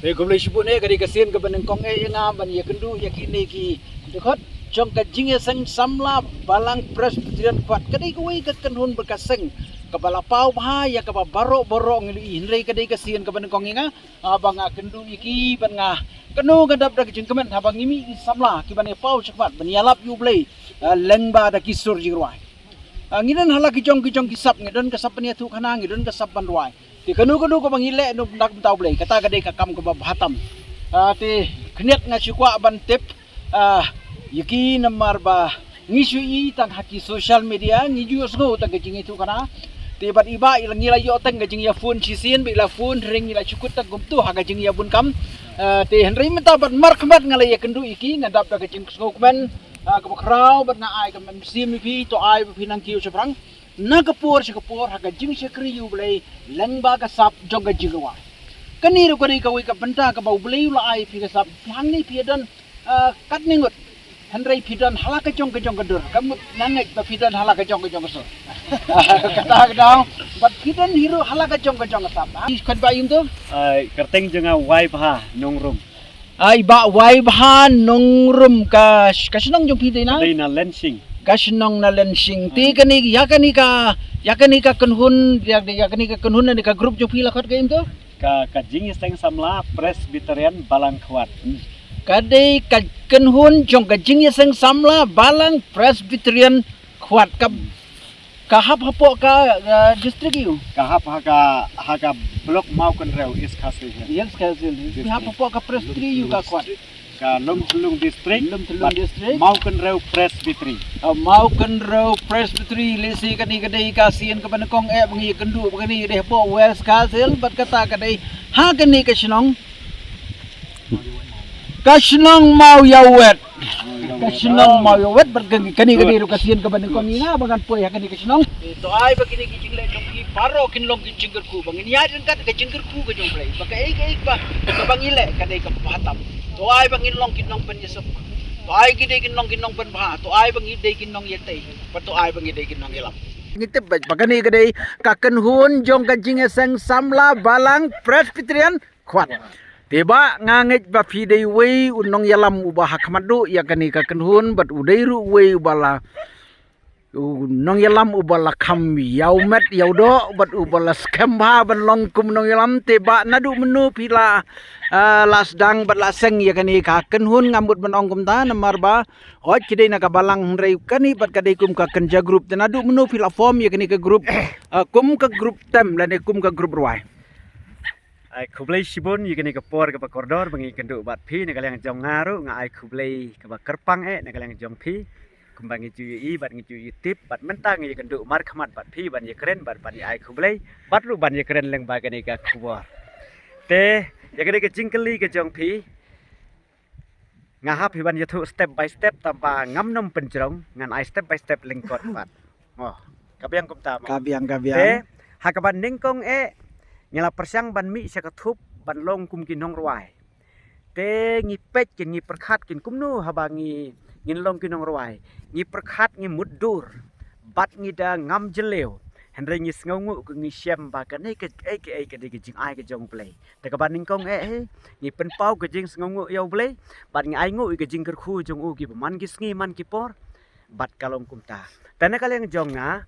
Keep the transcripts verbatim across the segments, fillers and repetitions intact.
Te khublei shibun eh, ka dei ka sien kaba nyngkong eh ïa nga ban ïakynduh ïa kine ki dkhot jong ka jingïaseng samla Balang Presbyterian Khwat. Ka dei kawei ka kynhun bad ka seng kaba la paw bha ïa kaba baroh baroh ngi ïohi, hynrei ka dei ka sien kaba nyngkong ïa nga, ah, ba nga kynduh ïa ki bad nga kynduh ka dap da ka jingkmen haba ngi mih ki samla kiban ïa paw shakhmat ban ïalap ïa U Blei, ah, lyngba da ki sur jingrwai. Ah, ngi don ha la ki jong ki jong ki sap, ngi don ka sap ban ïathuh khana, ngi don ka sap ban rwai. Te kano kano kaba ngi leh na bynta U Blei, kata ka dei ka kam kaba bha tam. Ah, te khyndiat nga shu kwah ban tip, ah, ïa ki namar ba ngi shu i tang ha ki social media, ngi ju sngew tang ka jingïathuh khana. Te bad i Bah i la, ngi la ïoh tang ka jingïaphone shisien, ba i la phone ring, ngi la shu kut tang kumtu ha ka jingïabun kam. Ah, te hynrei mynta bad markhmat nga la ïakynduh ïa ki, nga dap da ka jingsngewkmen, ah, kaba khraw bad nga ai ka mynsiem ïa phi, to ai ba phi nang kiew shaphrang na ka por sha ka por ha ka jingshakri ïa U Blei lyngba ka sap jong ka jingrwai. Kane ruh ka dei kawei ka bynta kaba U Blei u la ai phi ka sap, hangne phi don, ah, katne ngut, hynrei phi don ha la ka jong ka jong ka dur. Ka mut nga ngeit ba phi don ha la ka jong ka jong ka sur. Kata ka daw, bad phi don hi ruh ha la ka jong ka jong ka sap. Ha, i khot ba im tu? Ai, kyrteng jong nga Waibha Nongrum. Ai, Bah Waibha Nongrum, ka sh-, ka shnong jong phi dei na? Dei na Lensing. Ka shnong na Lensing. Te kane, ïa kane ka, ïa kane ka kynhun, ïa, ïa kane ka kynhun ne ka group jong phi la khot ka im tu? Ka, ka Jingïaseng Samla Presbyterian Balang Khwat. Ka dei ka kynhun jong ka Jingïaseng Samla Balang Presbyterian Khwat. Ka, ka hap hapoh ka, uh, district ïa u? Ka hap ha ka, ha ka block Mawkynrew, East Khasi Hills. East Khasi Hills. Ka hap hapoh ka Presbytery ïa u ka Khwat? Ka Lumthulung District. Lumthulung District. Mawkynrew Presbytery. Uh, Mawkynrew Presbytery, lehse kane ka dei ka sien kaba nyngkong eh ba ngi ïakynduh ba kane ka dei hapoh West Khasi Hills, bad kata ka dei ha kane ka shnong. Ka shnong Mawïawet. Ka shnong Mawïawet, bad kane, kane ka dei ruh ka sien kaba nyngkong ïa nga ba ngan poi ha kane ka shnong. Eh, to ai ba kine ki jingleh jong ki baroh kin long ki jingkyrkhu, ba ngin ïaid ryngkat ka jingkyrkhu ka jong U Blei. Ba kaei kaei ba, kaba ngi leh ka dei kaba bha tam. To ai ba ngin long ki nongpynïasuk. To ai ki dei ki nong, ki nongpynbha. To ai ba ngi dei ki nongïatei. Bad to ai ba ngi dei ki nongïalam. Ngi tip ba, ba kane ka dei ka kynhun jong ka Jingïaseng Samla Balang Presbyterian Khwat. Te Bah, nga ngeit ba phi dei uwei u nongïalam uba ha khmat duh ïa kane ka kynhun, bad u dei ruh uwei uba la, u nongïalam uba la kham ïaw met ïaw doh, bad uba la skhem bha ban long kum nongïalam. Te Bah, naduh mynno phi la, ah, la sdang bad la seng ïa kane ka kynhun, ngam mut ban ong kumta namar ba hooid ki dei na ka balang, hynrei kane pat ka dei kum ka kynja group. Te naduh mynno phi la form ïa kane ka group, ah, kum ka group tem lane kum ka group rwai? Ai khublei shibun ïa kane ka por kaba kordor ba ngi ïakynduh bad phi. Na ka liang jong nga ruh nga ai khublei kaba kyrpang eh na ka liang jong phi, kumba ngi ju ïohi bad ngi ju ïatip, bad mynta ngi ïakynduh markhmat bad phi ban ïakren bad ban ïa ai khublei, bad ruh ban ïakren lyngba kane ka khubor. Te ïa kane ka jingkylli ka jong phi, nga hap hi ban ïathuh step by step, tangba ngam nym pynjrong, ngan ai step by step lyngkot pat. Oh, ka biang kumta mo? Ka biang, ka biang. Te ha kaba nyngkong eh, ngi la pyrshang ban mih sha ka thup ban long kum ki nongrwai. Te ngi peit kin, ngi pyrkhat kin kumno haba ngi, ngin long ki nongrwai. Ngi pyrkhat, ngi mutdur, bad ngi da ngam jylliew. Hynrei ngi sngewnguh ka, ngi shem ba kane ka, eh, ka, eh, ka dei ka jingai ka jong U Blei. Te kaba nyngkong eh, eh, ngi pynpaw ka jingsngewnguh ïa U Blei, bad ngi ainguh ïa ka jingkyrkhu jong u kiba man ki sngi man ki por, bad ka long kumta. Te na ka liang jong nga,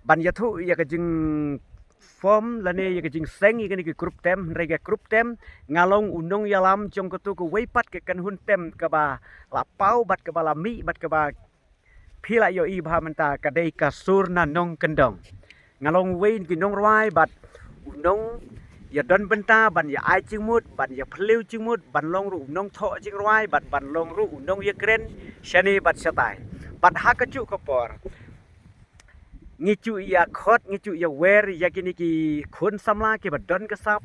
ban ïathuh ïa ka jingform lane ïa ka jingseng ïa kane ka group tem, hynrei ka group tem, nga long u nongïalam jong kato kawei pat ka kynhun tem kaba la paw bad kaba la mih bad kaba phi la ïohi bha mynta, ka dei ka Sur na Nongkyndong. Nga long uwei na ki nongrwai bad u nongïadon bynta ban ïa ai jingmut, ban ïa phylliew jingmut, ban long ruh u nongthoh jingrwai, bad ban long ruh u nongïakren shane bad shatai. Bad ha kajuh ka por ngi ju ïa khot, ngi ju ïa wer ïa kine ki khun samla kiba don ka sap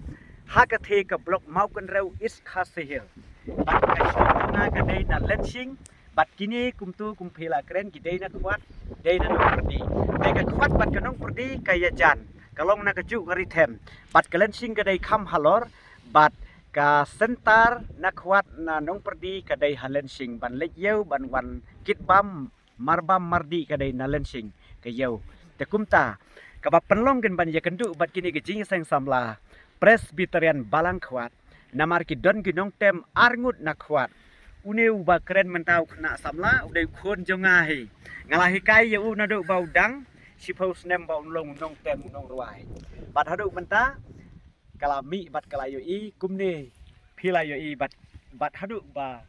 ha ka thei ka block Mawkynrew, East Khasi Hills. Bad ka shnong jong nga ka dei na Lensing, bad kine kumtu kum phi la kren ki dei na Khwat, dei na Nongpyrdi. Te ka Khwat bad ka Nongpyrdi ka ïajan, ka long na kajuh ka ri them. Bad ka Lensing ka dei kham halor, bad ka center na Khwat na Nongpyrdi ka dei ha Lensing, ban leit ïew ban wan kit bam, mar bam mar dih ka dei na Lensing ka ïew. Te kumta kaba pynlong kin ban ïakynduh bad kine ki jingïaseng samla Presbyterian Balang Khwat, Namar ki don ki nongtem arngut na khwat. Une uba kren mynta u khynnah samla u dei u khun jong nga hi. Nga la hikai ïa u naduh ba u dang shiphew snem ba un long u nongtem u nongrwai. Bad haduh mynta ka la mih bad ka la ïohi kumne phi la ïohi bad bad haduh ba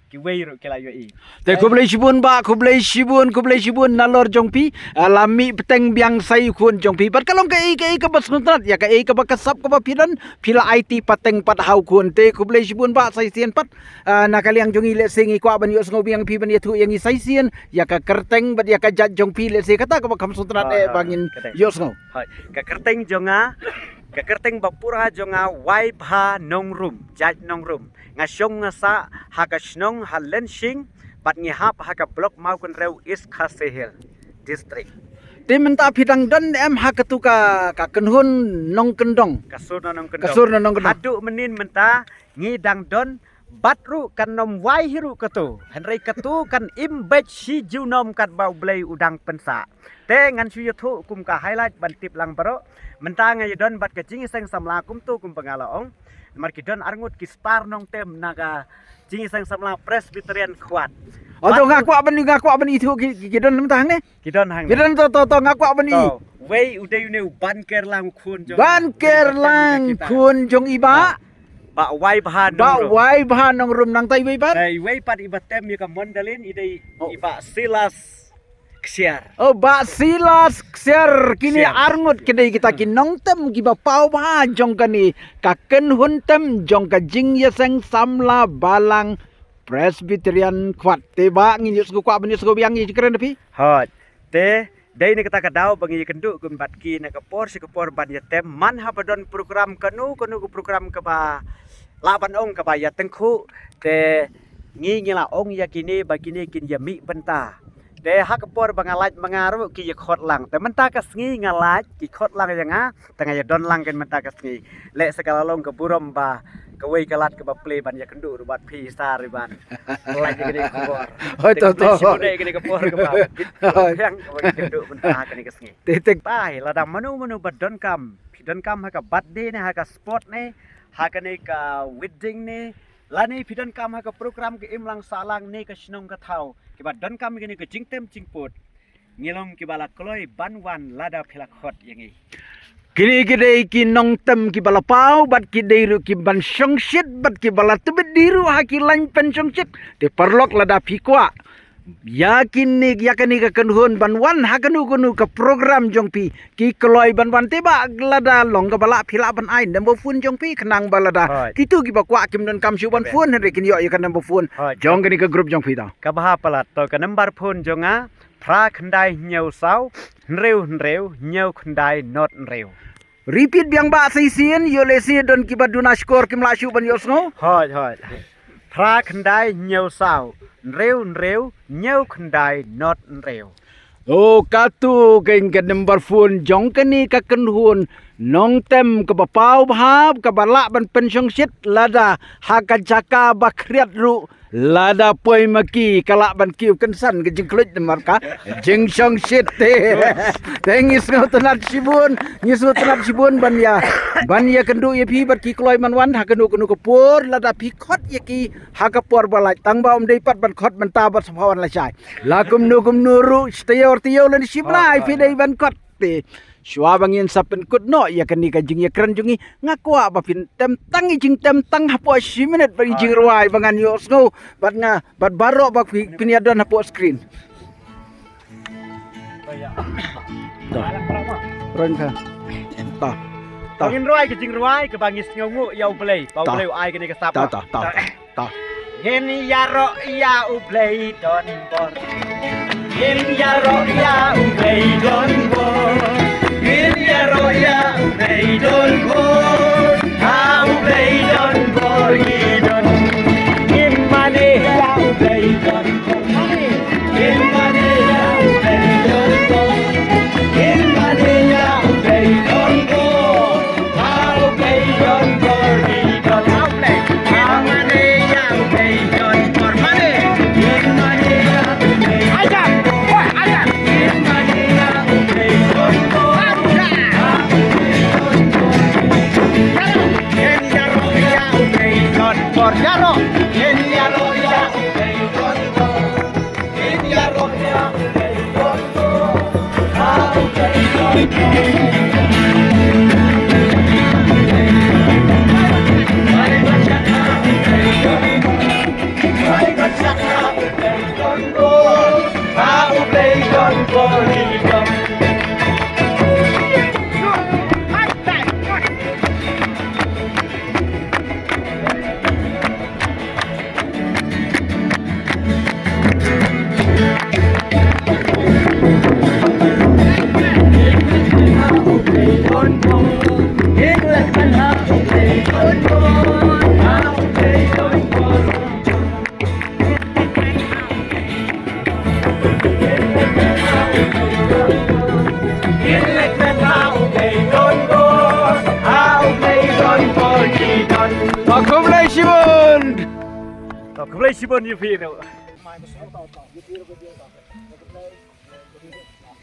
kiwei ruh ki la ïohi. Te khublei shibun bah, khublei shibun, khublei shibun nalor jong phi. Ah, la mih bteng biang sa ïa u khun jong phi. Bad ka long kaei kaei kaba sngewtynnat ïa kaei kaba ka sap kaba phi don, phi la aiti pateng pat ha u khun. Te khublei shibun bah sa shisien pat. Ah, na ka liang jong ngi lehse ngi kwah ban ïohsngew biang phi ban ïathuh ïa ngi sa shisien ïa ka kyrteng bad ïa ka jait jong phi lehse kata kaba kham sngewtynnat eh ba ngin ïohsngew. Hooid, ka kyrteng jong nga, ka kyrteng ba pura jong nga Waibha Nongrum, jait Nongrum. Nga shong nga sah ha ka shnong ha Lenshing bad ngi hap ha ka block Mawkynrew, East Khasi Hills District. Te mynta phi dang don em ha katu ka, ka kynhun nongkyndong? Ka sur na nongkyndong. Ka sur na nongkyndong. Haduh mynnin mynta ngi dang don bad ruh kan nym wai hi ruh katu. Hynrei katu kan im beit shi junom katba U Blei u dang pynsah. Te ngan shu ïathuh kum ka highlight ban tip lang baroh. Mynta nga ïa don bad ka jingïaseng samla kumtu kumba nga la ong. Namar ki don arngut ki star nongtem na ka jingïaseng samla Presbyterian Khwat. Oh, to nga kwah ban, nga kwah ban ithuh ki, ki, ki don mynta hangne. Ki don hangne. Ki don to, to, to, nga kwah ban i. To, wei u dei une u Ban Kerlang khun jong. Ban Kerlang khun jong i bah. Bah Waibha Nongrum. Bah Waibha Nongrum nangta iwei pat. Iwei pat iba tem ïa ka Mondalin i dei i bah Silas Ksiar. Oh, bah Silas Ksiar. Kine arngut ki dei kita ki nongtem kiba paw bha jong kane ka kynhun tem jong ka jingïaseng samla balang Presbyterian Khwat. Te bah ngin ïohsngew kwah ban ïohsngew biang ïa ki kren da phi. Hooid. Te dei na kata ka daw ba ngi ïakynduh kum bad ki na ka por sha ka por ban ïatem man haba don program kano kano ka program kaba lah ban ong kaba ïatyngkhuh te ngi ngi la ong ïa kine ba kine kin ïamih bynta. Te ha ka por ba nga lait ma nga ruh ki ïakhot lang. Te mynta ka sngi nga lait ki khot lang ïa nga. Te nga ïa don lang kan mynta ka sngi. Leh sa ka la long ka burom ba kawei ka lad kaba plie ban ïakynduh ruh bad phi sa ruh ban lait ïa kane ka khubor. Hoi to to. Te kane ka por kaba phi ïakynduh mynta ha kane ka sngi. Te te. Tai lada mano mano ba donkam, phi donkam ha ka birthday ne ha ka sport ne ha kane ka wedding ne lane phi donkam ha ka program ka imlang sahlang ne ka shnong ka thaw kiba donkam kane ka jingtem jingput. Ngi long kiba la kloi ban wan lada phi la khot ïa ngi. Kine ki dei ki nongtem kiba la paw bad ki dei ruh ki ban shongshit bad kiba la tbit dei ruh ha ki lain pynshongshit. Te paralok lada phi kwah ïa kine ïa kane ka kynhun ban wan ha kano kano ka program jong phi ki kloi ban wan te bah lada long kaba lah phi lah ban ai number phone jong phi khnang ba lada kitu kiba kwah kim donkam shuh ban phone hynrei kin ïoh ïa ka number phone jong kane ka group jong phi to. Kaba ha palat to ka number phone jong nga phra khyndai hynñiew saw hynriew hynriew hynñiew khyndai not hynriew. Repeat biang bah sa shisien ïoh lehse don kiba duna shkor kim lah shuh ban ïohsngew. Hooid hooid. Phra khyndai hynñiew saw hynriew hynriew hynñiew khyndai not hynriew. Oh, katu ka number phone jong kane ka kynhun nongtem kaba paw bha kaba lah ban pynshongshit lada ha ka jaka ba khriat ruh lada poi ma ki ka lah ban kiew kynsan ka jingkhluit namar ka jingshongshit te. Te ngi sngewtynnat shibun, ngi sngewtynnat shibun ban ïa ban ïakynduh ïa phi bad ki kloi ban wan ha kano kano ka por lada phi khot ïa ki ha ka por ba lait tang ba ym dei pat ban khot mynta ba sa pha wan lashai. La kumno kumno ruh shi taïew ar taïew lane shi blai phi dei ban khot te. Shuwa ba ngin sa pynkut noh ïa kane ka jingïakren jong ngi nga kwah ba phin tem tang i jingtem tang hapoh shi minit ba i jingrwai ba ngan ïohsngew bad nga bad baroh ba phi phin ïa don hapoh screen. To. Ron ka. To. To. Ngin rwai ka jingrwai kaba ngi sngewnguh ïa U Blei ba U Blei u ai kane ka sap. To to to. Ta. Ngin ïaroh ïa U Blei don bor. Ngin ïaroh ïa U Blei don bor. Ngin ïaroh ïa U Blei don bor. Ha U Blei don bor ngi don. Ngin mane ïa U Blei don bor. Ngin mane ïa U Blei don bor. Ngin mane ïa U Blei don bor. Khublei shibun. Khublei shibun ïa phi.